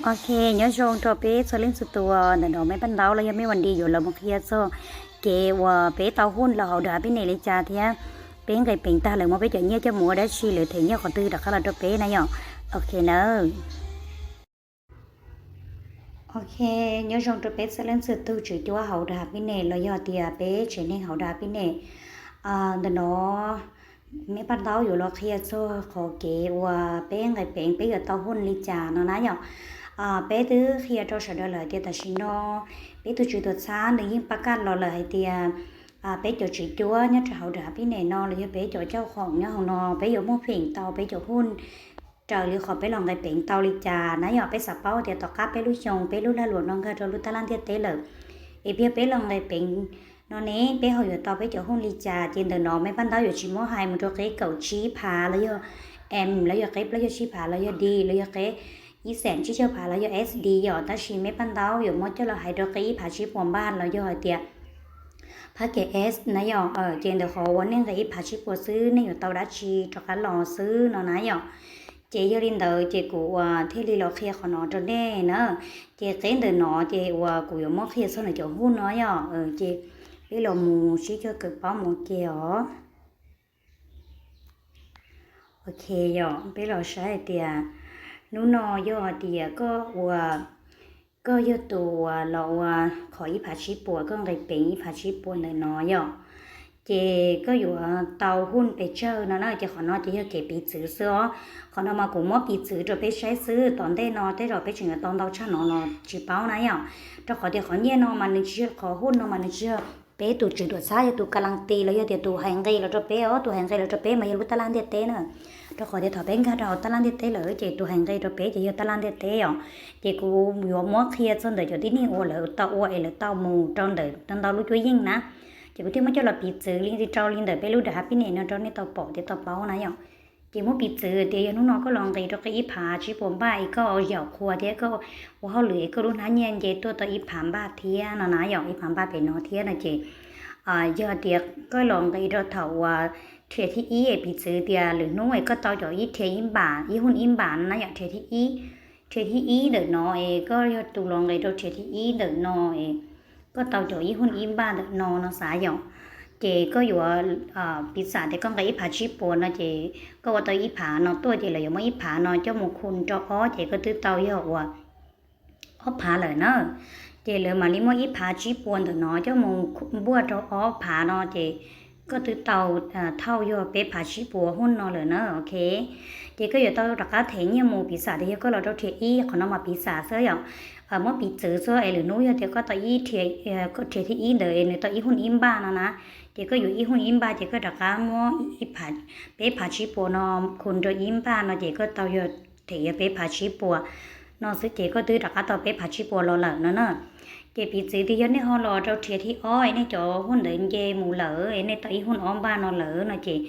Ok, nyob zoo rau peb txhua leej txhua tus. Ntawm no me Paj Ntaub los yog me Vaj Dis yuav los mus qhia txog kev uas peb tau hooj los hauv daim business li cas thiab peb nqis peev tag lawm muab peb cov nyiaj coj mus ua dab tsi, lawv them nyiaj qhov twg rov qab los rau peb na yom. Ok nawb. Ok, nyob zoo rau peb txhua leej txhua tus tswv cuab hauv daim business los yog tias peb tsev neeg hauv daim business. Ntawm no me Paj Ntaub yuav los qhia txog qhov kev uas peb nqis peev peb yuav tau hooj li cas no na yom. Peb twb qhia rau sawv daws lawm tias tam sim no peb tus tswv tuam txhab nws yeej pab kaj los lawm hais tias peb cov tswv cuab nyob rau hauv daim business no los yog peb cov cauj khoom nyob hauv no peb yuav muaj peev tau peb cov hooj raws li qhov peb los nqis peev tau li cas na yom. Peb xav paub tias tom qab peb lub xyoo peb lub lag luam no nkag rau lub tab laj ntiaj teb lawm es yog peb los nqis peev no ne peb ho yuav tau peb cov hooj li cas. Ces ntawm no me Paj Ntaub yuav tsis muab hais mus rau qeb kaum tsib phav los yog M los yog qeb plaub caug tsib phav los yog D los yog qeb ib xees tsib caug phav los yog S D yom, tab sis me Paj Ntaub yuav muab coj los hais rau qeb ib phav tsib puas npaj los yog hais tias phab kev S na yom. Ces ntawm qhov uas nej nqis ib phav tsib puas xwb nej yuav tau dab tsi rov qab los xwb no na yom. Ces yog li ntawd ces kuv uas thiaj li los qhia qhov no rau nej na. Ces qeb ntawm no ces uas kuv yuav muab qhia txog nws cov hooj no yom. Ces peb los mus sib cog kawm paub mus ua ke os. Ok, yog peb los saib hais tias hnub no yog hais tias koj ua, koj yog tus uas los ua qhov ib phav tsib puas, koj nqis peev ib phav tsib puas ntawm no yom, ces koj yuav tau hooj pes tsawg no na. Ces qhov no ces yog kev piv txwv xwb os. Qhov no mas kuv muab piv txwv rau peb saib xwb, tom ntej no tej zaum peb tseem yuav tau ntau tshaj no los tsis paub na yom. Rau qhov tias qhov nyiaj no mas nws tsis yog, qhov hooj no mas nws tsis yog peb tus tswv tuam txhab yog tus kas las tis los yog tias tus hais nqe los rau peb os. Tus hais nqe los rau peb mas yog lub tab laj ntiaj teb na. Rau qhov tias thaum peb nkag rau hauv tab laj ntiaj teb lawm ces tus hais nqe rau peb ces yog tab laj ntiaj teb os. Ces kuv yuav muab qhia txog ntawm cov tib neeg uas lawv tau ua es lawv tau mus rau ntawm ntau ntau lub cuab yeej na. Ces kuv thiaj muab coj los piv txwv li rau li ntawm peb lub daim business no rau nej tau pom thiab tau paub na yom. Ces muab piv txwv tias yog hnub no koj los nqis rau qeb ib phav tsib puas npaj es koj yaum qhua thiab koj ua hauj lwm es koj lub hnab nyiaj nce tuaj tau ib phav npaj thiab no na yom, ib phav npaj pem no thiab no ces yog tias koj los nqis rau thaum uas rhia thib ib es piv txwv tias lwm hnub es koj tau cov ib rhia ib npam, ib hooj ib npam no na yom, rhia thib ib, rhia thib ib ntawm no es koj yog tus los nqis rau rhia thib ib ntawm no es koj tau cov ib hooj ib npaj ntawm no no xav yom. Ces koj yuav piv xam tias koj nqis ib phav tsib puas no ces koj ua tau ib phav no tuaj ces lawv yuav muab ib phav no coj mus khu rau ob ces koj twb tau yog uas ob phav lawm na. Ces lawv mam li muab ib phav tsib puas ntawm no coj mus npuaj rau ob phav no ces koj twb tau thauj yog peb phav tsib puas hooj no lawm na. Ok, ces koj yuav tau rov qab them nyiaj mus, piv xam tias yog koj los rau rhia ib, qhov no mas piv xam xwb yom, muab piv txwv xwb es lwm hnub yog tias koj tau ib rhia, rhia thib ib ntawd es nws tau ib hooj ib npaj no na, ces koj yuav ib hooj ib npaj ces koj rov qab muab ib phav, peb phav tsib puas no khu rau ib npaj no ces koj tau yog them yog peb phav tsib puas no xwb ces koj twb rov qab tau peb phav tsib puas los lawm no na. Ces piv txwv tias yog nej ho los rau rhia thib ob es nej cov hooj ntawd nce mus lawm es nej tau ib hooj ob npaj no lawm no ces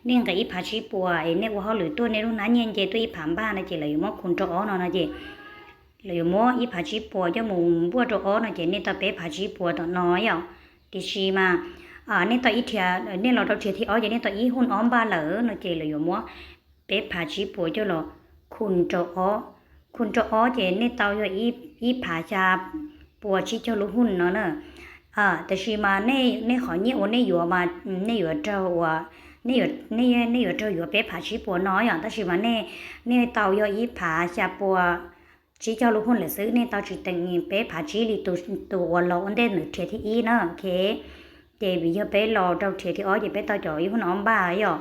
nej nqis ib phav tsib puas es nej ua hauj lwm tuaj nej lub hnab nyiaj nce tuaj ib phav npaj no ces lawv yuav muab khu rau ob no no ces lawv yuav muab ib phav tsib puas coj mus npuaj rau ob no ces nej tau peb phav tsib puas tom no yom. Tiam sis mas nej tau ib rhia, nej los rau rhia thib ob ces nej tau ib hooj ob npaj lawm no ces lawv yuav muab peb phav tsib puas coj los khu rau ob, khu rau ob ces nej tau yog ib phav xya puas tsib caug lub hooj no na. Tiam sis mas nej qhov nyiaj uas nej yuav mas nej yuav raug uas, nej yuav raug yuav peb phav tsib puas no yom, tab sis mas nej, nej tau yog ib phav xya puas tsib caug lub hooj lawm xwb, nej tau tsis teem peb phav tsib li tus uas los ua ntej nws rhia thib ib na. Ok, ces vim yog peb los rau rhia thib ob ces peb tau cov ib hooj ob npaj yom,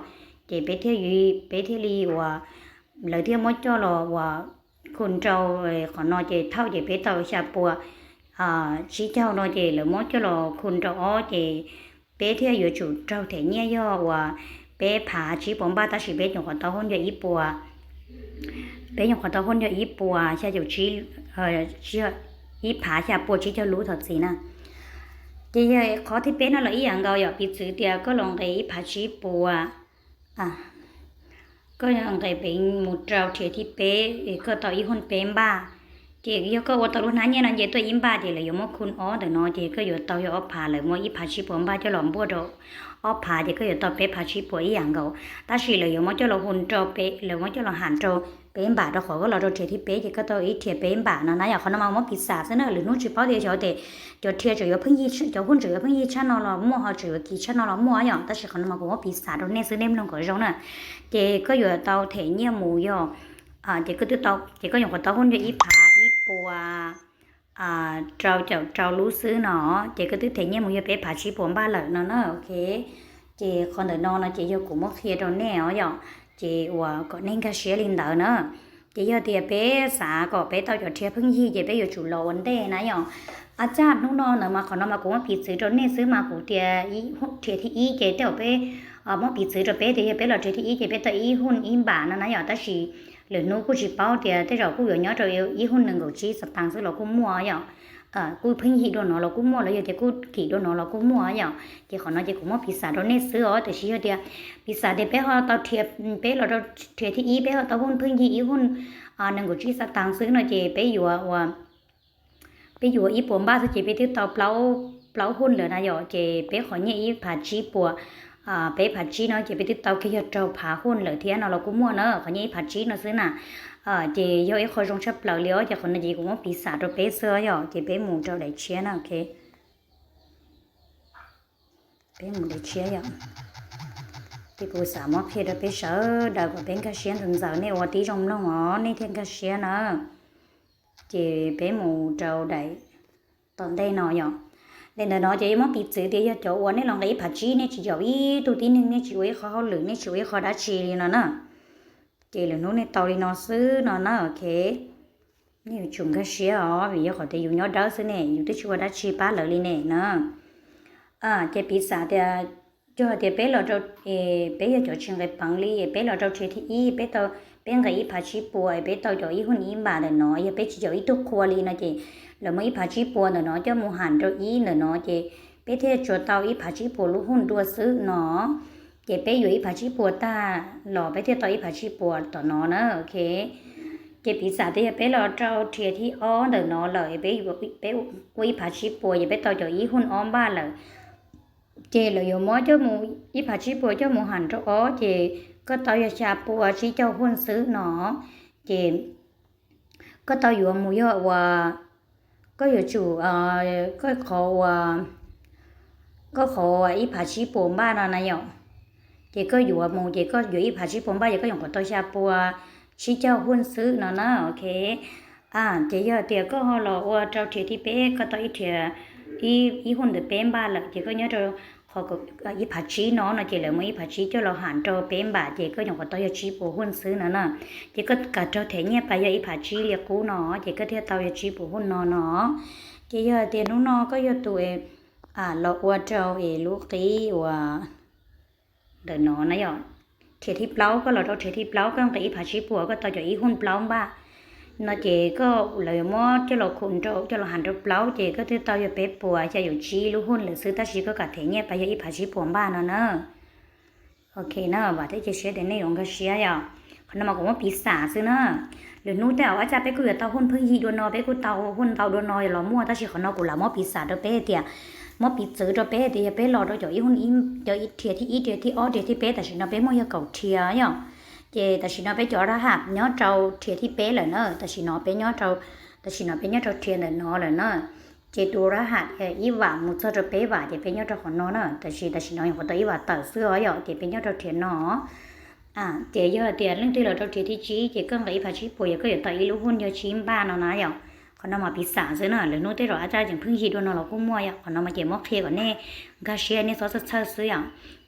ces peb thiaj, peb thiaj li uas lawv thiaj muab coj los uas khu rau qhov no ces thauj ces peb tau xya puas tsib caug no ces lawv muab coj los khu rau ob ces peb thiaj yuav tsum raug them nyiaj yog uas peb phav tsib puas npaj tab sis peb nyuam qhuav tau hooj yog ib puas, peb nyuam qhuav tau hooj yog ib puas xya caum tsib, ib phav xya puas tsib caug lub thov txim na. Ces yog qhov thib peb no los ib yam nkaus yom, piv txwv tias koj los nqis ib phav tsib puas, koj nqis peev mus rau rhia thib peb es koj tau ib hooj peb npaj, ces yog koj ua tau lub hnab nyiaj no nce tuaj ib npaj ces lawv yuav muab khu ob ntawm no ces koj yuav tau yog ob phav, lawv muab ib phav tsib puas npaj coj los npuaj rau ob phav ces koj yuav tau peb phav tsib puas ib yam nkaus, tab sis lawv yuav muab coj los khu rau peb, lawv muab coj los ham rau peb npam rau qhov koj los rau rhiav thib peb ces koj tau ib rhiav peb npam no na yom. Qhov no mas muab piv xam xwb na, lwm hnub tsis paub tias xyov tes cov rhiav tseem yuav pheej yig, cov huj tseem yuav pheej yig tshaj no los muaj ho tseem yuav kim tshaj no los muaj yom. Tab sis qhov no mas kuv muab piv xam rau nej xwb, nej mloog kom zoo na. Ces koj yuav tau them nyiaj mus yog, ces koj twb tau, ces koj nyuam qhuav tau huj yog ib phav ib puas rau caum rau lub xwb no, ces koj twb them nyiaj mus yog peb phav tsib puas npaj lawm no na, ok. Ces qhov ntawm no no ces yog kuv muab qhia rau nej os yom, ces uas kom nej nkag siab li ntawd na. Ces yog tias peb xav kom peb tau cov rhiav pheej yig ces peb yuav tsum los ua ntej na yom. A tsaj hnub no ntawd mas qhov no mas kuv muab piv txwv rau nej xwb mas kuv tias rhiav thib ib ces tej zaum peb muab piv txwv rau peb tias yog peb los rhiav thib ib ces peb tau ib huj ib npam no na yom. Tab sis lwm hnub kuj tsis paub tias tej zaum kuj yuav nyob rau ib huj nees nkaum tsib xav tas xwb los kuj muaj yom. Kuj pheej yig dua no los kuj muaj, los yog tias kuj kim dua no los kuj muaj yom. Ces qhov no ces kuv muab piv xam rau nej xwb os. Tiam sis yog tias piv xam tias peb ho tau rhiav, peb los rau rhiav thib ib peb ho tau huj pheej yig ib huj nees nkaum tsib xav tas xwb no ces peb yuav ua peb yuav ib puas npaj xwb ces peb twb tau plaub huj lawm na yom. Ces peb qhov nyiaj ib phav tsib puas, peb phav tsib no ces peb twb tau kiag yog rau phav huj lawm thiab no los kuj muaj na, qhov nyiaj ib phav tsib no xwb na. Ces yog ib qho zoo tshaj plaws li os. Ces qhov no ces kuv muab piv xam rau peb xwb yom. Ces peb mus rau daim tshiab na, ok. Peb mus daim tshiab yom. Ces kuv xav muab qhia rau peb sawv daws kom peb nkag siab ntxaws ntxaws, nej ua tib zoo mloog os nej thiaj nkag siab na. Ces peb mus rau daim tom ntej no yom. Daim ntawm no ces yuav muab piv txwv tias yog cov uas nej los nqis ib phav tsib nej tsis yaum ib tug tib neeg, nej tsis ua ib qho hauj lwm, nej tsis ua ib qho dab tsi li no na. Ces lwm hnub nej tau li no xwb no na, ok. Nej yuav tsum nkag siab os, vim yog qhov tias yus nyob dawb xwb ne, yus twb tsis ua dab tsi pab lawv li ne na. Ces piv xam tias, yog hais tias peb los rau, peb yog cov tsis nqis peev li, peb los rau rhiav thib ib, peb tau, peb nqis ib phav tsib puas, peb tau cov ib huj ib npam ntawm no, yog peb tsis yaum ib tug qhua li no ces lawv muab ib phav tsib puas ntawm no coj mus ham rau ib ntawm no ces peb thiaj tsuas tau ib phav tsib puas lub huj dua xwb no. Ces peb yuav ib phav tsib puas tag los peb thiaj tau ib phav tsib puas tom no na, ok. Ces piv xam tias yog peb los rau rhiav thib ob ntawm no lawm, peb, peb ua ib phav tsib puas ces peb tau cov ib huj ob npaj lawm. Ces lawv yuav muab coj mus, ib phav tsib puas coj mus ham rau ob ces koj tau yog xya puas tsib caug huj xwb no. Ces koj tau yuav mus yog uas, koj yuav tsum, koj qhov uas, koj qhov ib phav tsib puas npaj no na yom. Ces koj yuav mus ces koj yuav ib phav tsib puas npaj ces koj nyuam qhuav tau xya puas tsib caug huj xwb no na, ok. Ces yog tias koj ho los ua rau rhiav thib peb koj tau ib rhiav, ib huj ntawm peb npaj lawm ces koj nyob rau qhov ib phav tsib no no ces lawv muab ib phav tsib coj los ham rau peb npam ces koj nyuam qhuav tau yog tsib puas huj xwb no na. Ces koj kav raug them nyiaj pas yog ib phav tsib li qub no ces koj thiaj tau yog tsib puas huj no no. Ces yog tias hnub no koj yog tus los ua rau es lub qib uas ntawm no na yom, rhiav thib plaub, koj los rau rhiav thib plaub koj nqis ib phav tsib puas koj tau cov ib huj plaub npaj no ces koj, lawv yuav muab coj los khum rau, coj los ham rau plaub ces koj thiaj tau yog peb puas xya caum tsib lub huj lawm xwb, tab sis koj kav them nyiaj pas yog ib phav tsib puas npaj no na. Ok na, vam thiab cia siab tias nej yuav nkag siab yom. Qhov no mas kuv muab piv xam xwb na. Lwm hnub tej zaum ua cas peb kuj yuav tau huj pheej yig dua no, peb kuj tau huj ntau dua no los muaj, tab sis qhov no kuv lam muab piv xam rau peb tias, muab piv txwv rau peb tias yog peb los rau cov ib huj, cov rhiav thib ib, rhiav thib ob, rhiav thib peb, tam sim no peb muaj yog kaum rhiav yom. Ces tam sim no peb cov rab ham nyob rau rhiav thib peb lawm na, tam sim no peb nyob rau, tam sim no peb nyob rau rhiav ntawm no lawm na. Ces tus rab ham ib vam mus txog rau peb vam ces peb nyob rau qhov no na, tab sis tam sim no nyuam qhuav tau ib vam tawm xwb os yom, ces peb nyob rau rhiav no. Ces yog tias leej twg los rau rhiav thib tsib ces koj nqis ib phav tsib puas yog koj yuav tau ib lub huj yog tsib npaj no na yom. Qhov no mas piv xam xwb na, lwm hnub tej zaum ua cas tseem pheej yig dua no los kuj muaj yom. Qhov no mas ces muab qhia kom nej nkag siab, nej txhob txhawj txhawj xwb yom.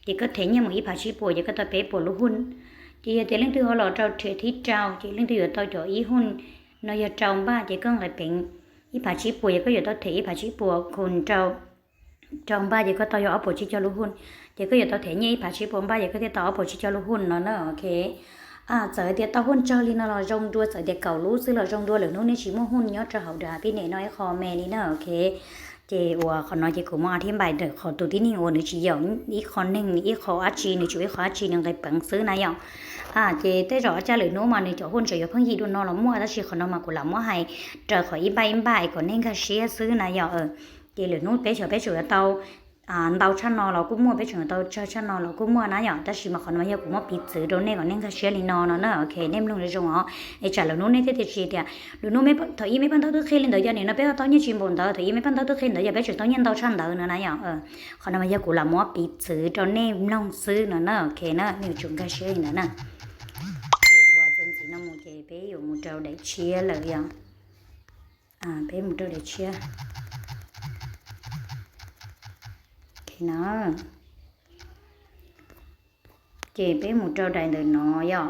Ces koj them nyiaj mus ib phav tsib puas ces koj tau peb puas lub huj. Ces yog tias leej twg ho los rau rhiav thib rau ces leej twg yuav tau cov ib huj no yog rau npaj ces koj nqis peev ib phav tsib puas ces koj yuav tau them ib phav tsib puas khum rau, rau npaj ces koj tau yog ob puas tsib caug lub huj. Ces koj yuav tau them nyiaj ib phav tsib puas npaj ces koj thiaj tau ob puas tsib caug lub huj no na, ok. Txawm tias tau huj tsawg li no los zoo dua, txawm tias kaum lub xwb los zoo dua, lwm hnub nej tsis muaj huj nyob rau hauv daim pib nem no ib qho me li na, ok. Ces uas qhov no ces kuv muab a thib npais ntawm qhov tus tib neeg uas nws tsis yaum ib qho neeg, ib qho dab tsi, nws tsuas ib qho dab tsi nws nqis peev xwb na yom. Ces tej zaum ua cas lwm hnub mas nws cov huj tseem yuav pheej yig dua no los muaj, tab sis qhov no mas kuv lam muab hais raws qhov ib npaj ib npaj es kom nej nkag siab xwb na yom. Ces lwm hnub peb xyov peb tseem yuav tau ntau tshaj no los kuj muaj, peb tseem tau tsawg tshaj no los kuj muaj na yom. Tab sis mas qhov no mas yog kuv muab piv txwv rau nej kom nej nkag siab li no no na, ok, nej mloog zoo os. Es tsam lwm hnub nej thiaj tias tsis tias lwm hnub, thaum ub me Paj Ntaub twb qhia li ntawd, yog nim no peb ho tau nyiaj tsis npaum ntawd, thaum ub me Paj Ntaub twb qhia ntawd, yog peb tseem tau nyiaj ntau tshaj ntawd no na yom. Qhov no mas yog kuv lam muab piv txwv rau nej mloog xwb no na, ok na, nej yuav tsum nkag siab li ntawd na. Ces uas txuas ntxiv no mus ces peb yuav mus rau daim tshiab lawm yom. Peb mus rau daim tshiab no. Ces peb mus rau daim ntawm no yom.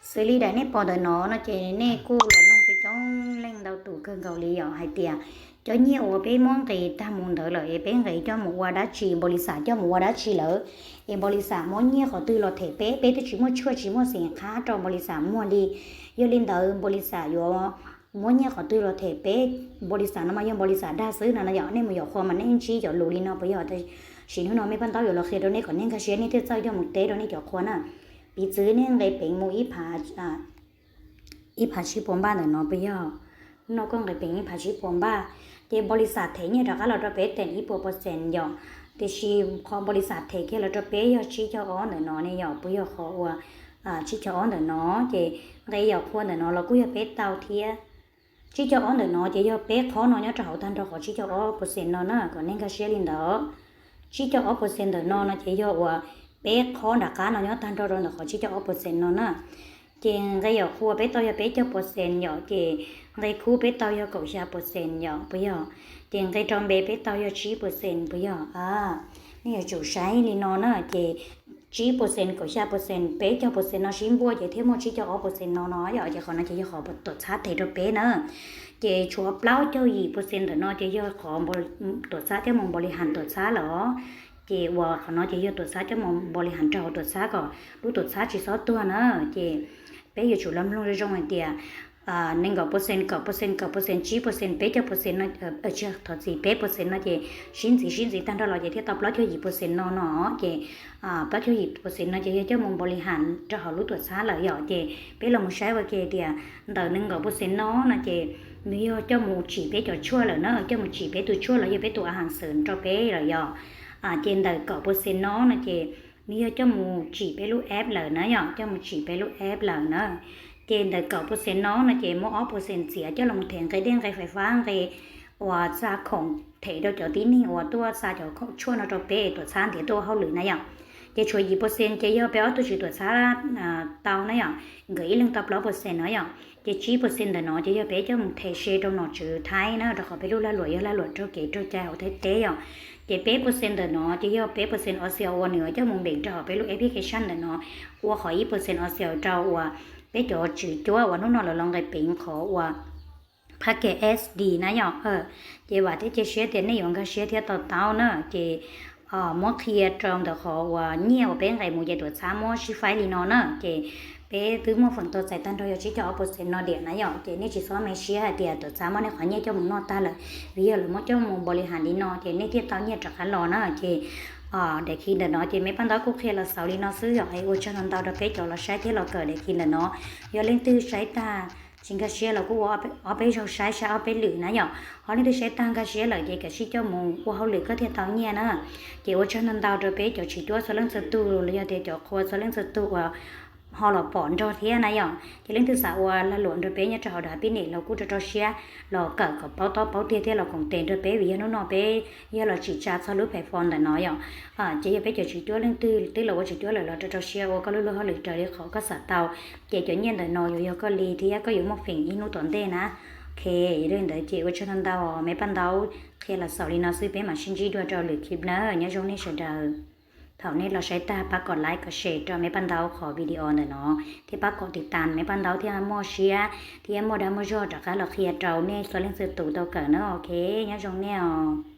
Xws li daim nej pom ntawm no no ces nej kuj los noog coob coob leej ntau tus kawg nkaus li yom, hais tias cov nyiaj uas peb muab nqis tag mus ntawd lawm es peb nqis coj mus ua dab tsi, npaus lis xam coj mus ua dab tsi lawm, es npaus lis xam muab nyiaj qhov twg los them peb, peb twb tsis muaj tshuaj tsis muaj xeem qhab rau npaus lis xam muag li. Yog li ntawd npaus lis xam yuav muab nyiaj qhov twg los them peb? Npaus lis xam no mas yog npaus lis xam dag xwb no no yom. Nej mus yos qhua mas nej ntsib cov lus li no puas yog? Tab sis hnub no me Paj Ntaub yuav los qhia rau nej kom nej nkag siab, nej thiaj txawj coj mus teb rau nej cov qhua na. Piv txwv nej nqe peev mus ib phav tsib puas npaj ntawm no puas yog? Hnub no koj nqe peev ib phav tsib puas npaj, ces npaus lis xam them nyiaj rov qab los rau peb teem ib puas percent yom. Tiam sis qhov npaus lis xam them kiag los rau peb yog tsib caug ob ntawm no ne yom, puas yog qhov uas tsib caug ob ntawm no? Ces nqe yos qhua ntawm no los kuj yog peb tau thiab. Tsib caug ob ntawm no ces yog peb qhob no nyob rau hauv tag nrho qhov tsib caug ob percent no na, kom nej nkag siab li ntawd. Tsib caug ob percent ntawm no no ces yog uas peb qhob nram qab no nyob tag nrho rau ntawm qhov tsib caug ob percent no na. Ces nqe yos qhua peb tau yog peb caug percent yom, ces nqe khub peb tau yog kaum xya percent yom, puas yog? Ces nqe rau npe peb tau yog tsib percent puas yog? Nej yuav tsum saib li no na, ces tsib percent, kaum xya percent, peb caug percent no sib npuaj ces thiaj muaj tsib caug ob percent no no yom. Ces qhov no ces yog qhov tuam txhab them rau peb na. Ces tshuav plaub caug yim percent ntawm no ces yog qhov tuam txhab coj mus npaus lis xam tuam txhab lawm. Ces uas qhov no ces yog tuam txhab coj mus npaus lis xam rau hauv tuam txhab kom lub tuam txhab tsis txhob tuag na. Ces peb yuav tsum los mloog zoo zoo hais tias nees nkaum percent, kaum percent, kaum percent, tsib percent, peb caug percent no, thov txim, peb percent no ces sib ntxiv sib ntxiv tag nrho los ces thiaj tau plaub caug yim percent no no. Ces plaub caug yim percent no ces yog coj mus npaus lis xam rau hauv lub tuam txhab lawm yom. Ces peb los mus saib ua ke tias ntawm nees nkaum percent no no ces nws yog coj mus tsim peb cov tshuaj lawm na, coj mus tsim peb tus tshuaj los yog peb tus a has xwm rau peb lawm yom. Ces ntawm kaum percent no no ces nws yog coj mus tsim peb lub app lawm na yom, coj mus tsim peb lub app lawm na. Ces ntawm kaum percent no no ces muab ob percent txiav coj los them nqe dej nqe fais fab nqe uas xa khoom them rau cov tib neeg uas tuaj xa cov khoom tshuaj no rau peb tuam txhab ntiav tuaj ua hauj lwm na yom. Ces tshuav yim percent ces yog peb ob tug tswv tuam txhab tau na yom, nkawd ib leeg tau plaub percent no yom. Ces tsib percent ntawm no ces yog peb coj mus them se rau nom tswv Thaib na, rau qhov peb lub lag luam yog lag luam raug kev raug cai hauv Thaib teb yom. Ces peb percent ntawm no ces yog peb percent o xi o uas nws coj mus npeem rau hauv peb lub application ntawm no, ua qhov ib percent o xi o rau uas peb cov tswv cuab uas hnub no lawv los nqe peev qhov uas package S D na yom. Ces vam thiab cia siab tias nej yuav nkag siab thiab to taub na. Ces muab qhia rau ntawm qhov uas nyiaj uas peb nqe mus ces tuam txhab muab sib faib li no na. Ces peb twb muaj feem tau txais tag nrho yog tsib caug ob percent no diam na yom. Ces nej tsis txhob me siab hais tias tuam txhab muab nej qhov nyiaj coj mus noj tag lawm, vim yog lawv muab coj mus npaus lis xam li no ces nej thiaj tau nyiaj rov qab los na. Ces daim khi ntawm no ces me Paj Ntaub kuj qhia los xaus li no xwb yom. Es ua tsaug ntau ntau rau peb cov los saib thiab los kawm daim khi ntawm no. Yog leej twg saib tag tsis nkag siab los kuj ua ob peb zaug saib, saib ob peb lwm na yom. Ho leej twg saib tag nkag siab lawm ces kav tsij coj mus ua hauj lwm koj thiaj tau nyiaj na. Ces ua tsaug ntau ntau rau peb cov tswv cuab txhua leej txhua tug los yog tias cov qhua txhua leej txhua tug uas ho los pom nrog thiab na yom. Ces leej twg xav ua lag luam nrog peb nyob rau hauv daim pib nem los kuj rau rau siab los kawm kom paub tob paub tiag thiab los koom tes nrog peb, vim yog hnub no peb yog los tsim tsa txog lub platform ntawm no yom. Ces yog peb cov tswv cuab leej twg twb los ua tswv cuab lawm los rau rau siab ua koj lub lub hauj lwm raws li qhov koj xav tau. Ces cov nyiaj ntawm no yuav yog koj li thiab koj yuav muaj feem ib hnub tom ntej na. Ok, yog li ntawd ces ua tsaug ntau ntau, me Paj Ntaub qhia los xaus li no xwb, peb mam sib ntsib dua rau lwm clip na. Nyob zoo nej sawv daws. Thaum nej los saib tag pab kom like kom share rau me Paj Ntaub qhov video ntawm no, thiab pab kom tiv tas me Paj Ntaub thiaj muaj siab thiab muaj dag muaj zog rov qab los qhia rau nej txhua leej txhua tus tau kawm na. Ok, nyob zoo nej os.